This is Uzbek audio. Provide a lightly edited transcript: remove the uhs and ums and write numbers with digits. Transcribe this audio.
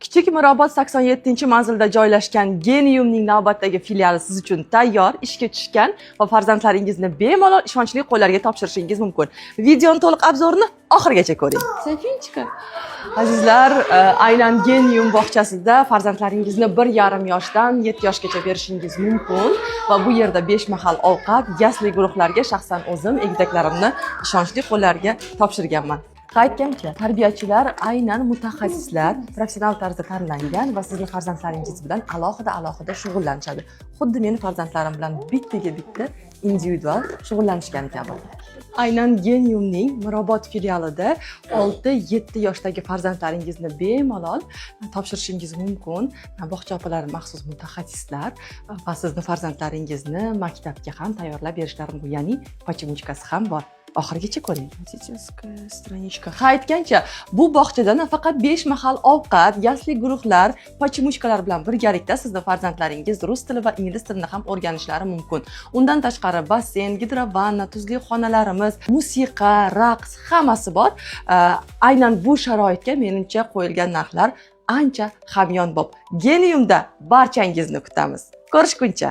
Kichik Mirobod 87-manzilda joylashgan Geniumning navbatdagi filiali siz uchun tayyor, ishga tushgan va farzandlaringizni bemalol ishonchli qo'llarga topshirishingiz mumkin. Videoni to'liq обзор ini oxirigacha ko'ring. Safinchika. Azizlar, aynan Genium bog'chasida farzandlaringizni 1,5 yoshdan 7 yoshgacha berishingiz mumkin va bu yerda 5 mahal ovqat, yasli guruhlarga shaxsan o'zim egizaklarimni ishonchli qo'llarga topshirganman. Aytgancha, tarbiyachilar aynan mutaxassislar, professional tarzda tanlangan va sizni farzandlaringiz bilan alohida alohida shug'ullanishadi. Xuddi meni farzandlarim bilan bittaga bitta individual shug'ullanishgani kabi. Aynan Geniumning Mirobod filialida 6-7 yoshdagi farzandlaringizni bemalol topshirishingiz mumkin. Bog'cha opalari maxsus mutaxassislar va sizni farzandlaringizni maktabga ham tayyorlab berishlari mumkin. Ya'ni почемучка si ham bor. Oxirigacha ko'ring. Родительская страничка. Ha, aytgancha, bu bog'chada nafaqat 5 mahal ovqat, yasli guruhlar, почемучка lar bilan birgalikda sizni farzandlaringiz rus tili va ingliz tilini ham o'rganishlari mumkin. Undan tashqari basseyn, gidrovanna, tuzli xonalarimiz, musiqa, raqs, hammasi bor. Aynan bu sharoitga, menimcha, qo'yilgan narxlar ancha hamyonbop. Geniumda barchangizni kutamiz. Ko'rishguncha.